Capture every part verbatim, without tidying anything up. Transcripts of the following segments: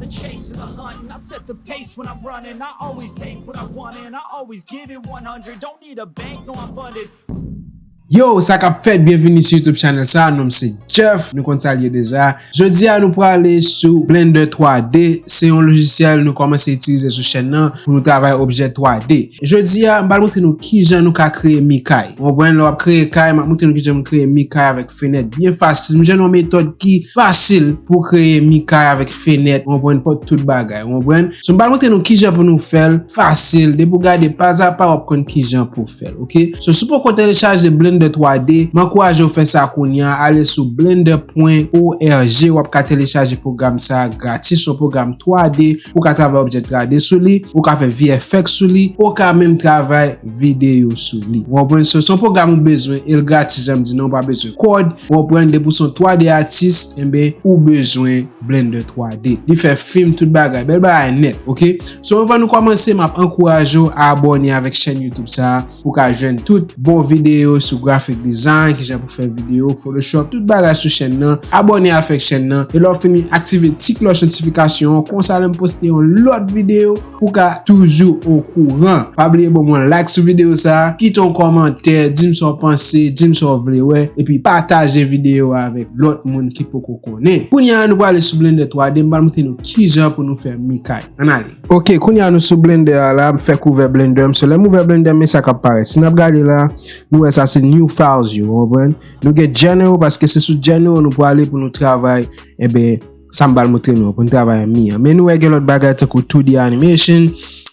Chasing the hunt, and I set the pace when I'm running. I always take what I want, and I always give it one hundred. Don't need a bank, no, I'm funded. Yo, sa k ap fèt? Byenvini sou YouTube channel sa, non m se Jeff, nou konn sa l ye deja. Jodi a nou prale sou Blender twa D, se yon lojisyèl nou kòmanse itilize sou chèn nan pou nou travay objè twa D. Jodi a, m pral montre nou kijan nou ka kreye mi kay. Ou konprann, lè w ap kreye kay, m ap montre nou kijan pou kreye mi kay avèk fenèt byen fasil. M jwenn yon metòd ki fasil pou kreye mi kay avèk fenèt, ou konprann, pòt, tout bagay, ou konprann. So, m pral montre nou kijan pou nou fè l fasil. Depi w gade pazapa, w ap konn kijan pou w fè l, oke? So, si w poko telechaje Blender twa D, m ankouraje w fè sa kounye a. Ale sou blender pwen org, w ap ka telechaje pwogram sa a gratis, yon pwogram twa D, ou ka travay objè twa D sou li, ou ka fè V F X sou li, ou ka menm travay videyo sou li. Ou konprann? So, se yon pwogram ou bezwen, e l gratis, jan m di, non, ou pa bezwen kòd, ou konprann, depi w se yon twa D atis, enben, ou bezwen Blender twa D. Li fè fim, tout bagay, bèl bagay nèt, oke? So, anvan nou kòmanse, m ap ankouraje w abòne avèk chèn YouTube sa a pou w ka jwenn tout bon videyo sou graphic design, kijan pou fè videyo, Photoshop, tout bagay sou chèn nan. Abòne avèk chèn nan, e lè w fini, aktive ti klòch notifikasyon an, konsa lè m poste yon lòt videyo, ou ka toujou okouran. Pa bliye ban mwen like sou videyo sa a, kite yon kòmantè, di m sa w panse, di m sa w vle wè, epi pataje videyo a avèk lòt moun ki poko konnen. Kounye a, nou prale sou Blender twa D, m pral montre nou kijan pou nou fè mi kay. Ann ale. Oke, kounye a nou sou Blender a la, m fèk ouvè Blender m. So, lè m ouvè Blender m, men sa k ap parèt. Si n ap gade la, nou wè sa se New Files yo, ou konprann? Nou gen General, paske se sou General nou prale pou nou travay, enben, sa m pral montre nou an, pou n travay an mi an. Men nou wè gen lòt bagay tankou two D animation,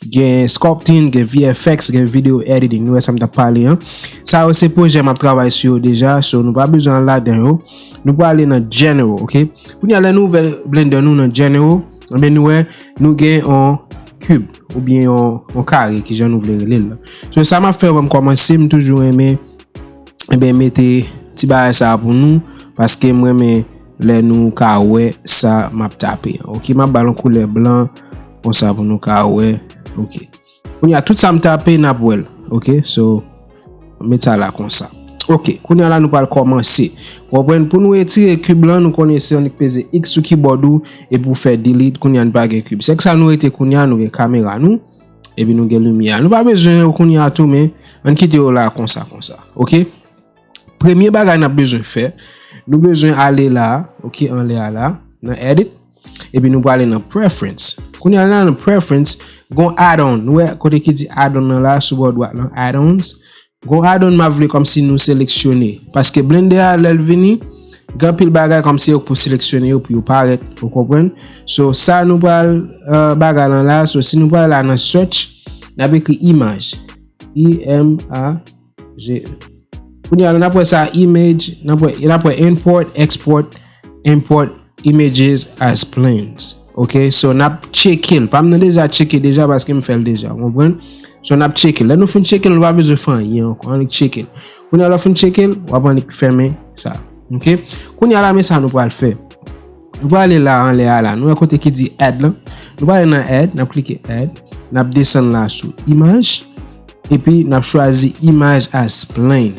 gen sculpting, gen V F X, gen video editing. Nou wè sa m t ap pale an. Sa yo se pwojè m ap travay sou yo deja, so nou pa bezwen al ladan yo. Nou prale nan General, oke? Kounye a lè nou ouvè Blender nou nan General, enben nou wè nou gen yon cube oubyen yon, yon kare, kijan nou vle rele l la. So sa m ap fè anvan m kòmanse, m toujou renmen enben mete ti bagay sa a pou nou, paske m renmen lè nou ka wè sa m ap tape an. Oke, m ap ba l yon koulè blan, konsa pou nou ka wè. Oke. Kounye a, tout sa m tape, n ap wè l. Oke, so, m met sa la konsa. Oke, kounye a la, nou pral kòmanse. Ou konprann, pou nou retire cube lan, nou konnen se annik peze X sou keyboard ou, epi w fè delete, kounye a, nou pa gen cube. Se k sa nou rete kounye a, nou gen kamera nou. Epi nou gen limyè. Nou pa bezwen yo kounye a tou, men ann kite yo la konsa, konsa. Oke? Premye bagay n ap bezwen fè, nou bezwen ale la, oke, anlè a la, nan edit, epi nou prale nan preference. Kounye a la nan preference, gon add-on. Nou wè kote ki di add-on nan la, sou bò dwat lan, add-ons. Gon add-on m ap vle kòmsi nou seleksyone. Paske Blender a, lè l vini, gen anpil bagay kòmsi yo pou seleksyone yo, pou yo parèt, ou konprann? So, sa nou pral, euh, bagay lan la, so, si nou pral la nan search, n ap ekri imaj. I M A G E. Kounye a la, n ap wè sa image, n ap wè, n ap wè import, export, import images as planes. Oke, so n ap tcheke l. Pa m nan deja tcheke deja paske m fè l deja, ou konprann? So n ap tcheke l. Lè nou fin tcheke l, nou pa bezwen fè anyen ankò. Annik tcheke l. Kounye a lè w fin tcheke l, w ap annik fèmen sa. Oke? Kounye a la, men sa nou pral fè. Nou prale la anlè a la. Nou wè kote ki di add lan. Nou prale nan add, n ap klike add. N ap desann la sou imaj. Epi n ap chwazi imaj as plane.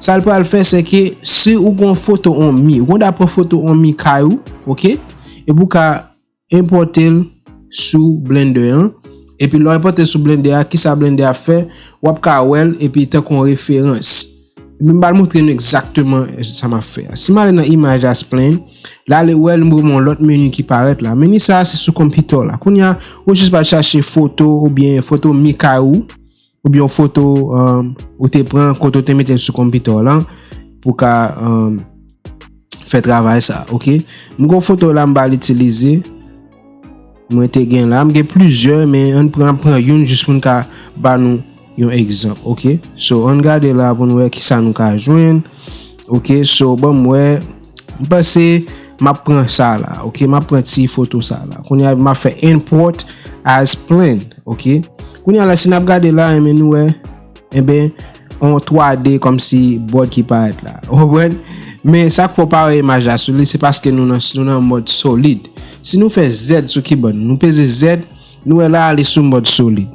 Sa l pral fè, se ke si ou gon foto on mi, ou gon dapre foto on mi kay ou, oke? Epi ou ka enpòte l sou Blender an. Epi lè w enpòte l sou Blender a, kisa Blender ap fè? W ap ka wè l epi tankou yon referans. Men m pral montre nou egzakteman sa m ap fè a. Si m ale nan imaj as plane, la li wè l, m gen yon lòt meni ki parèt la. Meni sa a se sou konpitè w la. Kounye a, ou jis pral chache foto oubyen foto mi kay ou, oubyen yon foto, um, ou te pran kote w te mete l sou konpitè w lan pou ka, um, fè travay sa, oke? M gon foto la m pral itilize. Mwen te gen la, m gen plizyè, men ann pran, pran youn jis pou n ka ba nou yon egzanp, oke? So, ann gade la pou n wè kisa nou ka jwenn. Oke, so, ban m wè, m panse m ap pran sa la, oke? M ap pran ti foto sa la. Kounye a, m ap fè import as plane, oke? Kounye a la, si n ap gade la, enben nou wè, enben, on twa D kòmsi bòd ki parèt la. Ou konprann? Men sa k fè w pa wè imaj la sou li, se paske nou nan, nou nan mòd solid. Si nou fè Z sou keyboard, nou peze Z, nou wè la a li sou mòd solid.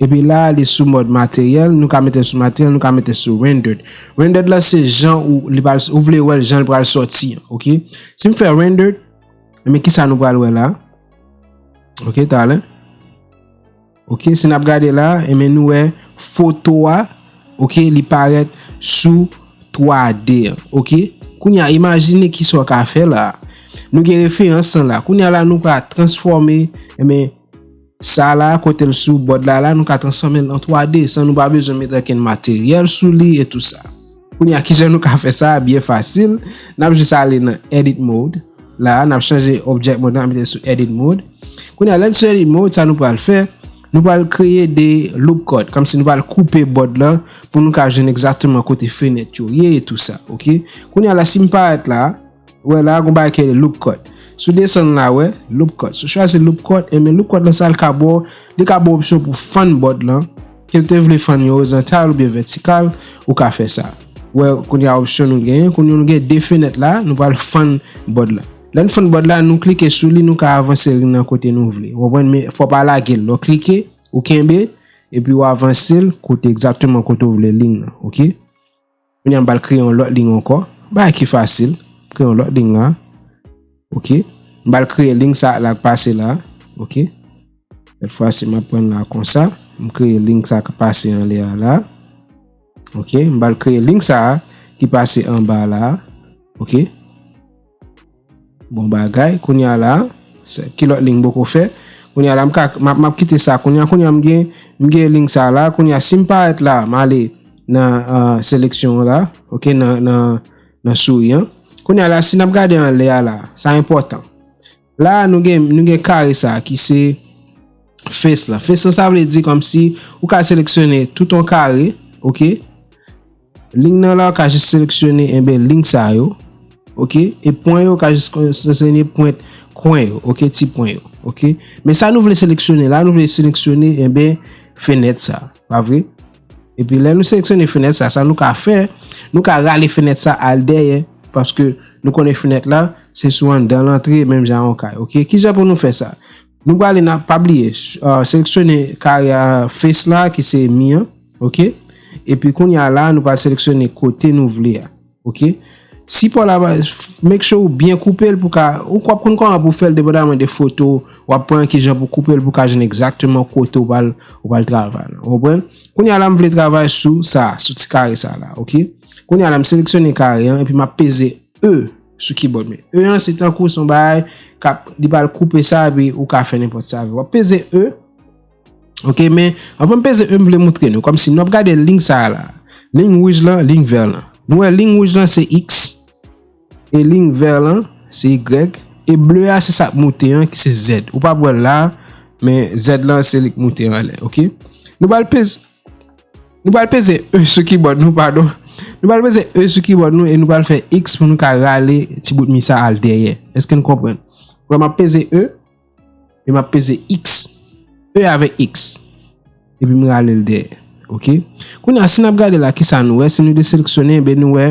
Epi la a li sou mòd materyèl, nou ka mete l sou materyèl, nou ka mete l sou rendered. Rendered la se jan ou, li pral, ou vle wè l jan l pral sòti an, oke? Si m fè rendered, men kisa nou pral wè la? Ok, talè. Ok, si n ap gade la, enben nou wè foto a, ok, li parèt sou twa D an, ok. Kounye a, imajine kisa w ka fè la. Nou gen referans lan la. Kounye a la, nou ka transfòme, enben, sa la, kote l sou bòd la, la, nou ka transfòme l an twa D, san nou pa bezwen mete okenn materyèl sou li e tou sa. Kounye a, kijan nou ka fè sa? Byen fasil. N ap jis ale nan Edit Mode. La, n ap chanje Object Mode, n ap mete sou Edit Mode. Kounye a, lè n sou Edit Mode, sa nou pral fè, nou pral kreye de loop cut, kòmsi nou pral koupe bòd lan pou nou ka jwenn egzakteman kote fenèt yo ye e tou sa, ok? Kounye a la, si m parèt la, wè la, gon bagay ki rele loop cut. Si w desann la, wè, loop cut. Si w chwazi loop cut, enben loop cut lan sa, l ka ba w, li ka ba w opsyon pou fann bòd lan, ke l te vle fann yo orizontal oubyen vètikal, ou ka fè sa. Wè, kounye a opsyon nou genyen, kounye a nou gen de fenèt la, nou pral fann bòd la. Lè n fann bòd la, nou klike sou li, nou ka avanse line nan kote nou vle. Ou konprann? Men fò w pa lage l. Lè w klike, ou kenbe, epi w avanse l kote egzakteman kote w vle line nan, ok? Kounye a m pral kreye yon lòt line ankò. Bagay ki fasil. Kreye yon lòt line la. Ok. M pral kreye line sa la k pase la. Ok. Sèt fwa si m ap pran la konsa. M kreye line sa k pase anlè a la. Ok. M pral kreye line sa ki pase anba la. Ok. Bon bagay. Kounye a la, se, ki lòt line m poko fè? Kounye a la, m ka, m ap, m ap kite sa. Kounye a, kounye a, m gen, m gen line sa la. Kounye a, si m parèt la, m ale nan, euh, seleksyon an la. Ok, nan, nan, nan souri an. Kounye a la, si n ap gade anlè a la, sa enpòtan. La, nou gen, nou gen kare sa ki se face lan. Face lan, sa vle di kòmsi ou ka seleksyone tout yon kare, ok? Line nan la, ou ka jis seleksyone, enben, line sa yo, ok? E pwen yo, ou ka jis seleksyone pwent kwen yo, ok? Ti pwen yo, ok? Men sa nou vle seleksyone la, nou vle seleksyone, enben, fenèt sa, pa vre? Epi lè nou seleksyone fenèt sa, sa nou ka fè, nou ka rale fenèt sa al dèyè, paske nou konnen fenèt la, se sou anndan l antre, menm jan yon kay, ok? Kijan pou nou fè sa? Nou prale nan, pa bliye, euh, seleksyone kare a face la, ki se mi an, ok? Epi kounye a la, nou pral seleksyone kote nou vle a, ok? Sipò la, make sure ou byen koupe l pou ka, ou w ap konn kòman pou w fè l depandaman de foto w ap pran, kijan pou w koupe l pou w ka jwenn egzakteman kote w pral, w pral travay la. Ou konprann? Kounye a la, m vle travay sou sa, sou ti kare sa la, ok? Kounye a la, m seleksyone kare an, epi m ap peze E sou kibòd mwen. E an, se tankou se yon bagay k ap, li pral koupe sa, epi ou ka fè nenpòt sa avè l. W ap peze E, ok, men anvan m peze E, m vle montre nou, kòmsi nou ap gade line sa a la. Line wouj lan, line vè lan. Nou wè line wouj lan se X, e line vè lan se Y, e ble a se sa k moute an ki se Z. Ou p ap wè l la, men Z lan se li k moute anlè, ok? Nou pral peze, nou pral peze E sou kibòd nou, padon. Nou pral peze E sou kibòd nou e nou pral fè X pou nou ka rale ti bout mi sa al dèyè. Èske n konprann? Wè, m ap peze E, e m ap peze X. E avèk X. Epi m rale l dèyè. Ok? Kounye a, si n ap gade la, kisa nou wè? Si nou deseleksyone, enben nou wè,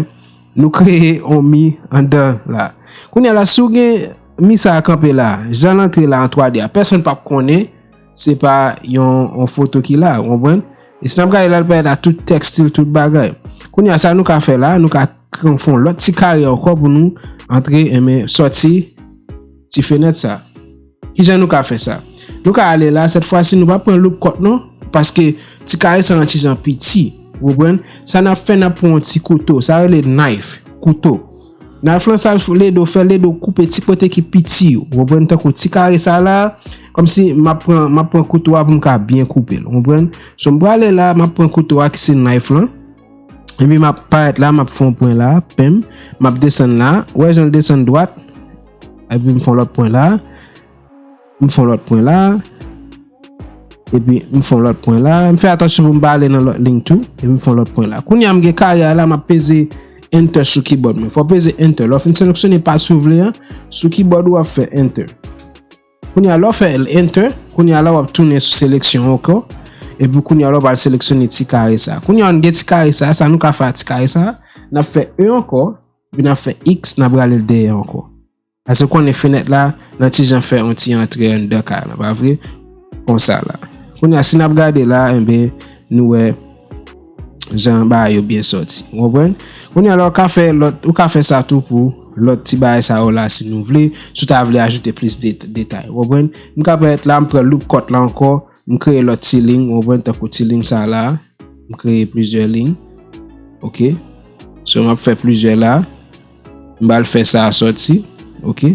nou kreye yon mi anndan la. Kounye a la, si w gen mi sa a kanpe la, jan l antre la an twa D a, pèsonn p ap konnen se pa yon, yon foto ki la, ou konprann? E si n ap gade la, l parèt la tout tèkstil, tout bagay. Kounye a, sa nou ka fè la, nou ka fè yon lòt ti kare ankò pou nou antre, enben, sòti ti fenèt sa. Kijan nou ka fè sa? Nou ka ale la, sèt fwa si nou pa pran loop cut non, paske ti kare sa yon ti jan piti. Ou konprann? Sa n ap fè, n ap pran yon ti kouto. Sa rele knife, kouto. Knife lan, sa l ede w fè, l ede w koupe ti kote ki piti yo. Ou konprann? Tankou ti kare sa la, kòmsi m ap pran, m ap pran kouto a pou m ka byen koupe l. Ou konprann? So, m prale la, m ap pran kouto a ki se knife lan. Epi m ap parèt la, m ap fè yon pwen la, pèm. M ap desann la. Ou wè jan l desann dwat? Epi m fè yon lòt pwen la. M fè yon lòt pwen la. Epi m fè yon lòt pwen la. M fè atansyon pou m pa ale nan lòt liy tou. Epi m fè yon lòt pwen la. Kounye a m gen kare a la, m ap peze Enter sou kibòd mwen. Fò w peze Enter. Lè w fin seleksyone pati ou vle an, sou kibòd ou w ap fè Enter. Kounye a, lè w fè Enter, kounye a la w ap tounen sou seleksyon ankò. Epi kounye a la w pral seleksyone ti kare sa. Kounye a, n gen ti kare sa, sa nou ka fè ak ti kare sa. N ap fè E ankò, epi n ap fè X, n ap rale l dèyè ankò. Paske w konnen fenèt la, nan ti jan fè yon ti antre anndan kay la, pa vre? Konsa la. Kounye a, si n ap gade la, enben, nou wè jan bagay yo byen sòti. Ou konprann? Kounye a la, ou ka fè lòt, ou ka fè sa tou pou lòt ti bagay sa yo la si nou vle, si w ta vle ajoute plis det- detay. Ou konprann? M ka pèmèt la, m pran loop cut la ankò, m kreye lòt ti liy, ou konprann, tankou ti liy sa la, m kreye plizyè liy. Ok. So, m ap fè plizyè la. M pral fè sa a sòti. Ok.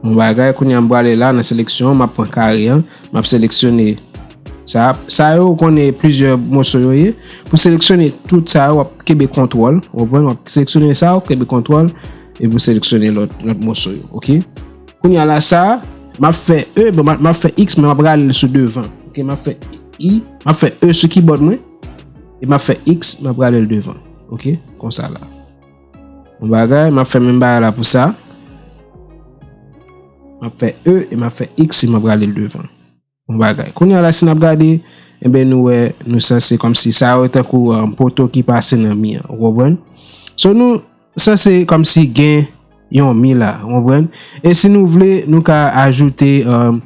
Yon bagay, kounye a m prale la nan seleksyon, m ap pran kare an, m ap seleksyone sa. Sa yo, ou konnen plizyè moso yo ye. Pou seleksyone tout sa yo, w ap kenbe kontwòl, ou konprann? W ap seleksyone sa, w kenbe kontwòl, epi w seleksyone lòt, lòt moso yo, ok? Kounye a la sa, m ap fè E, bon, m ap, m ap fè X, men m ap rale l sou devan. Ok, m ap fè I, m ap fè E sou keyboard mwen, e m ap fè X, m ap rale l devan. Ok, konsa la. Yon bagay, m ap fè menm bagay la pou sa. M ap fè E, e m ap fè X, e m ap rale l devan. Yon bagay. Kounye a la, si n ap gade, enben, nou wè, nou sanse kòmsi sa yo tankou, um, poto ki pase nan mi an. Ou konprann? So, nou sanse kòmsi gen yon mi la. Ou konprann? E si nou vle, nou ka ajoute, um,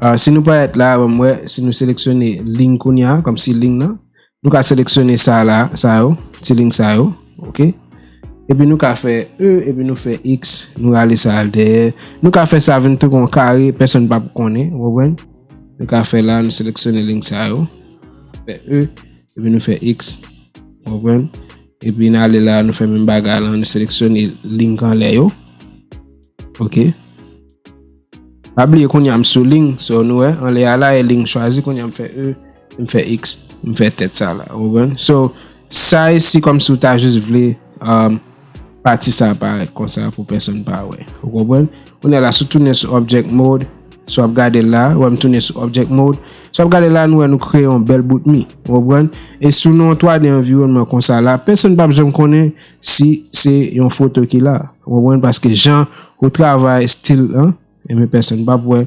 uh, si nou parèt la, ban m wè, si nou seleksyone liy kounye a, kòmsi liy nan, nou ka seleksyone sa la, sa yo, ti liy sa yo, ok? Epi nou ka fè E, epi nou fè X, nou rale sa al dèyè. Nou ka fè sa vin tankou yon kare, pèsonn p ap konnen, ou konprann? Nou ka fè la, nou seleksyone liy sa yo. Fè E, epi nou fè X, ou konprann? Epi n ale la, nou fè menm bagay la, nou seleksyone liy k anlè yo. Ok. Pa bliye kounye a m sou liy, so nou wè, anlè a la, e liy chwazi, kounye a m fè E, m fè X, m fè tèt sa la, ou konprann? So, sa isi kòmsi w ta jis vle, um, pati sa parèt konsa pou pèsonn pa wè. Ou konprann? Kounye a la, si w tounen sou object mode, si w ap gade la, wè m tounen sou object mode. Si w ap gade la, nou wè nou kreye yon bèl bout mi. Ou konprann? E si w nan yon twa D anviwònman konsa la, pèsonn p ap janm konnen si se yon foto ki la. Ou konprann? Paske jan ou travay stil lan, enben pèsonn p ap wè.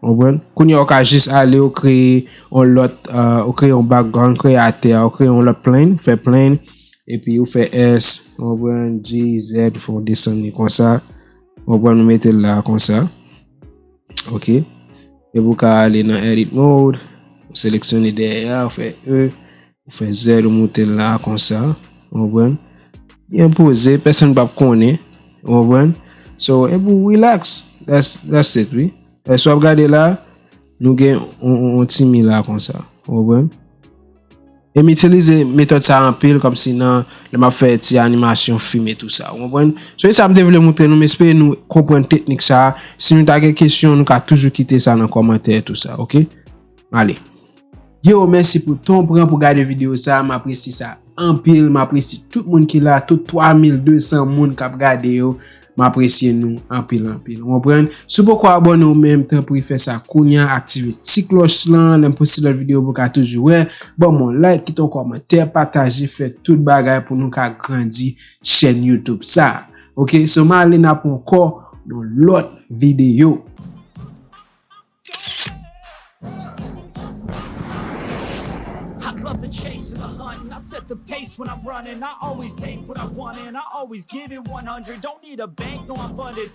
Ou konprann? Kounye a ou ka jis ale, ou kreye yon lòt, uh, ou kreye yon background, kreye atè a, ou kreye yon lòt plane, fè plane, epi ou fè S, ou konprann, G, Z, fè w desann li konsa. Ou konprann, ou mete l la konsa. Ok. Epi ou ka ale nan edit mode, ou seleksyone dèyè a, ou fè E, ou fè Z, ou moute l la konsa. Ou konprann? Byen poze, pèsonn p ap konnen. Ou konprann? So, epi ou relax. That's, that's it, wi. E si w ap gade la, nou gen yon, yon, yon ti mi la konsa. Ou konprann? E m itilize metòd sa anpil, kòmsi nan lè m ap fè ti animasyon fim e tou sa. Ou konprann? So, e sa m te vle montre nou, m espere nou konprann teknik sa. Si nou ta gen kesyon, nou ka toujou kite sa nan kòmantè e tou sa, ok? Ale. Yo, mèsi pou tan w pran pou gade videyo sa. M apresye sa anpil. M apresye tout moun ki la, tout twa mil de san moun k ap gade yo. M apresye nou anpil, anpil. Ou konprann? Si w poko abòne ou menm, tanpri fè sa kounye a, aktive ti klòch lan, lè m poste lòt videyo pou w ka toujou wè. Ban m yon like, kite yon kòmantè, pataje, fè tout bagay pou nou ka grandi chèn YouTube sa. Ok, so m ale n ap ankò nan lòt videyo. I love the chase and the hunt, and I set the pace when I'm running. I always take what I want, and I always give it one hundred. Don't need a bank, no, I'm funded.